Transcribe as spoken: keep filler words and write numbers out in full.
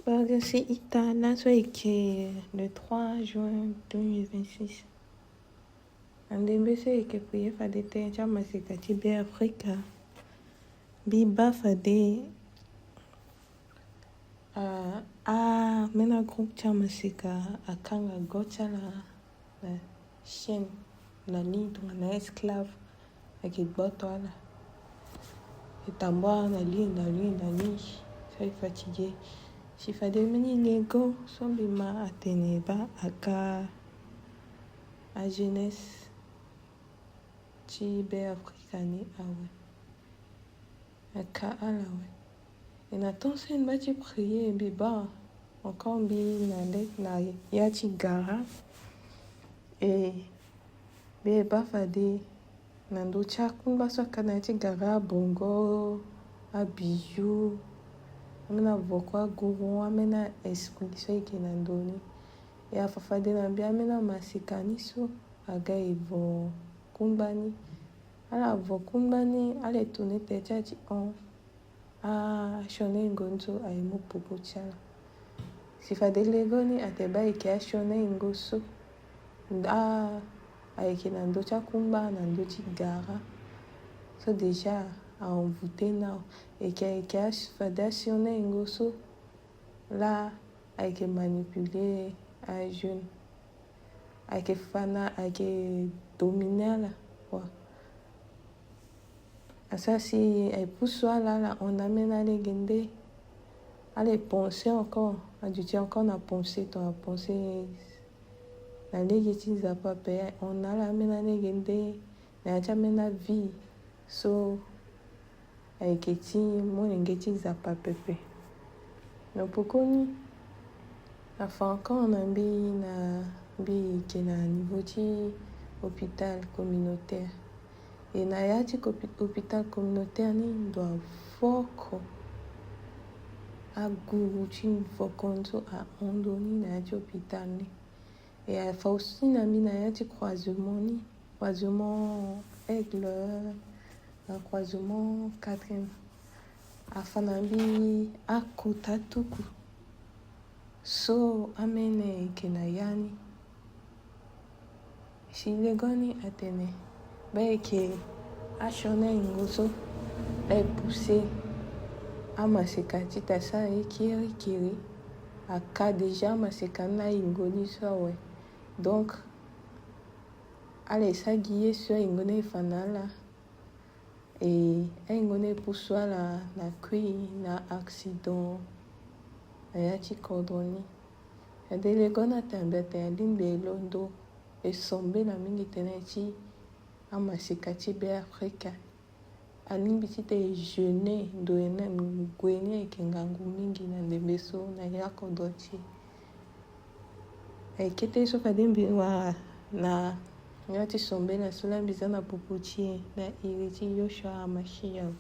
Bage si ita laso ayeke le trois juin deux mille vingt-six. Na ndembe so ayeke prier fade tënë ti amaseka ti Beafrika. Mbi baa fade, ah, ah, ambeni agroupe ti amaseka akanga go ti ala na chaîne, na ligne, tongana esclave. Ayeke gboto ala. E tambua na ligne, na ligne, na ligne. So e fatigué. Si fade mbeni lego so mbi ma atene baa aka ajeunesse ti Beafrika ni awe. Aka ala awe. E na temps so mbi baa ti prier, mbi baa encore mbi na le na ya ti gara. E mbi baa fade na ndö ti akungba so aka na ya ti gara, abongo, abijoux, ambeni avoko, agourou, ambeni a-esprit so ayeke na ndö ni. E afa fade na mbi ambeni amaseka ni so aga e vo kungba ni. Ala vo kungba ni, ala e tourner tene ti ala ti hon. Ah, asioni yengo ni so aye mu poko ti ala. Si fade lego ni atene baa ayeke asioni yengo so, ah, ayeke na ndö ti akungba, na ndö ti gara. So déjà a envoûté na awe. Ayeke, ayeke as-, fade asioni yengo so laa ayeke manipuler ajeune. Ayeke fa na, ayeke dominer ala, quoi. Asara si aye pusu ala, ala hon na ambeni alege nde. Ala e penser encore, aduti encore na pensée, tongana pensée na lege ti Nzapa ape, aye hon na ala ambeni alege nde, na ya ti ambeni avie so ayeke ti molenge ti Nzapa pepe. Na pokoni, afa encore na mbi, na mbi yeke na niveau ti hôpital communautaire. E na ya ti copi-, hôpital communautaire ni, ndo avoko, agourou ti voko ni so ahon ndo ni na ya ti hôpital ni. E afa aussi na mbi na ya ti croisement ni, croisement Aigle na croisement Catherine. Afa na mbi akota tuku so amene eke na ya ni. Si lego ni atene baa eke asioni yengo so, e pousser amaseka ti ta sara ye kirikiri. Aka déjà amaseka ni na yengo ni so awe. Donc ala e sara gi ye so ayengo ni e fa na ala. E ayengo ni e pusu ala na kui na accident na ya ti kodro ni. Fade lego ni atene mbi atene alingbi e londo, e sambela mingi tënë ti amaseka ti Beafrika. Alingbi ti tene e jeûner, ndo e na gue ni ayeke ngangu mingi na ndembe so na ya kodro ti e. Ayeke kete so fade mbi wara na ya ti sambela so laa mbi za na popo ti e na iri ti Yoshua Hamashiach.